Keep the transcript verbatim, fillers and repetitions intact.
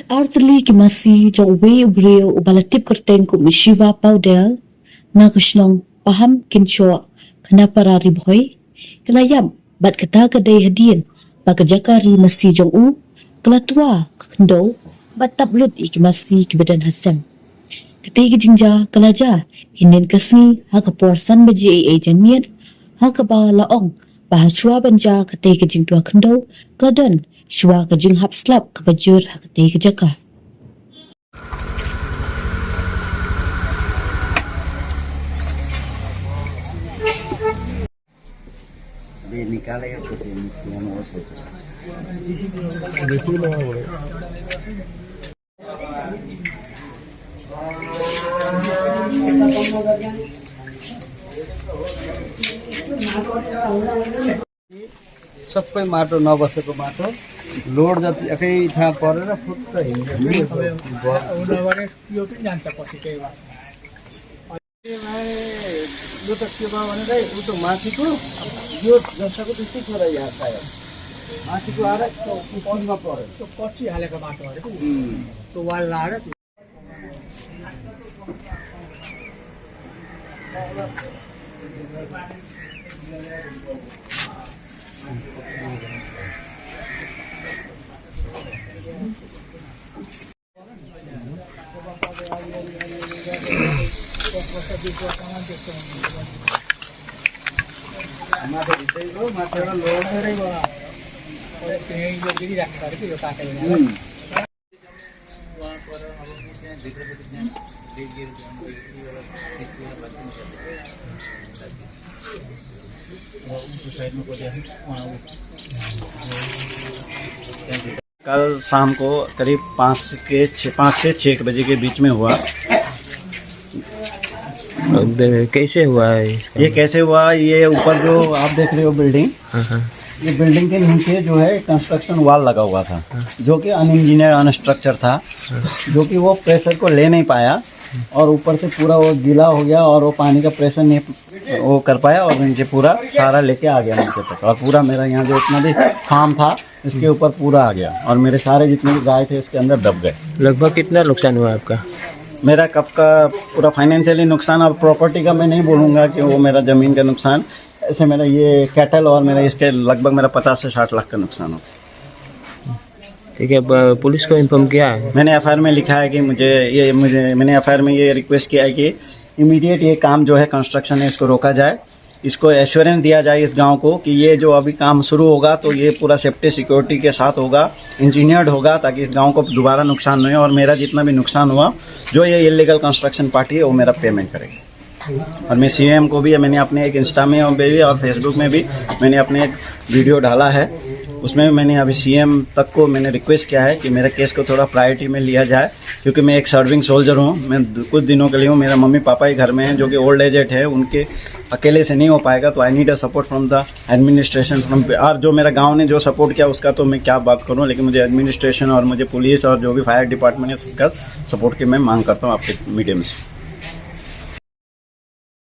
Artylli ki masi jong uwei u briew uba la tip kyrteng kum u Shiva Paudel, na ka shnong Paham Kynchoh, Khanapara Ri Bhoi, ka la ïap, bad kata ka dei hadien ba ka jaka ri masi jong u ka la twa ka khyndew bad tap lut ïa ki masi kiba don ha sem. Katei ka jingjia ka la jia hynnin ka sngi ha ka por san baje eiei janmiet, ha kaba la ong ba hashwa ban jia katei ka jingtwa khyndew ka la don shwa ka jinghap slap kaba jur ha katei ka jaka. सबै माटो नबसेको माटो लोड जति एकै ठाउँ परेर फुत्त हिँड्यो। यो त के भयो भने, यो त माथिको, यो जस्ताको त्यस्तै छ र यहाँ सायद माथिको आएर त्यो उपरमा पऱ्यो। त्यो पछि हालेको माटो अरे, त्यो वाल लाएर। कल शाम को करीब पाँच के छः, पाँच से छः बजे के बीच में हुआ। अब कैसे हुआ है इसका? ये कैसे हुआ? ये ऊपर जो आप देख रहे हो बिल्डिंग, हाँ, हाँ। ये बिल्डिंग के नीचे जो है कंस्ट्रक्शन वॉल लगा हुआ था, हाँ। जो कि अनइंजीनियर, अनस्ट्रक्चर था, हाँ। जो कि वो प्रेशर को ले नहीं पाया और ऊपर से पूरा वो गीला हो गया और वो पानी का प्रेशर नहीं वो कर पाया और नीचे पूरा सारा लेके आ गया नीचे तक। और पूरा मेरा यहाँ जो इतना भी फार्म था, इसके ऊपर पूरा आ गया और मेरे सारे जितने भी गाय थे, इसके अंदर दब गए। लगभग कितना नुकसान हुआ आपका? मेरा कब का पूरा फाइनेंशियली नुकसान, और प्रॉपर्टी का मैं नहीं बोलूँगा कि वो मेरा ज़मीन का नुकसान, ऐसे मेरा ये कैटल और मेरा इसके लगभग मेरा पचास से साठ लाख का नुकसान हो। ठीक है, ब-, पुलिस को इन्फॉर्म किया है? मैंने एफआईआर में लिखा है कि मुझे ये, मुझे, मैंने एफआईआर में ये रिक्वेस्ट किया है कि इमीडिएट ये काम जो है, कंस्ट्रक्शन है, इसको रोका जाए। इसको एश्योरेंस दिया जाए इस गांव को कि ये जो अभी काम शुरू होगा, तो ये पूरा सेफ्टी सिक्योरिटी के साथ होगा, इंजीनियर्ड होगा, ताकि इस गांव को दोबारा नुकसान नहीं हो। और मेरा जितना भी नुकसान हुआ, जो ये इलीगल कंस्ट्रक्शन पार्टी है, वो मेरा पेमेंट करेगी। और मैं सीएम को भी, मैंने अपने एक इंस्टा में भी और फेसबुक में भी मैंने अपने एक वीडियो डाला है, उसमें मैंने अभी सीएम तक को मैंने रिक्वेस्ट किया है कि मेरे केस को थोड़ा प्रायोरिटी में लिया जाए, क्योंकि मैं एक सर्विंग सोल्जर हूँ। मैं द-, कुछ दिनों के लिए हूँ, मेरा मम्मी पापा ही घर में हैं, जो कि ओल्ड एजेड है, उनके अकेले से नहीं हो पाएगा। तो I need a support from the administration, from, और जो मेरा गांव ने जो सपोर्ट किया, उसका तो मैं क्या बात करूं, लेकिन मुझे एडमिनिस्ट्रेशन और मुझे पुलिस और जो भी फायर डिपार्टमेंट है, सबका सपोर्ट की मैं मांग करता हूं आपके मीडियम से।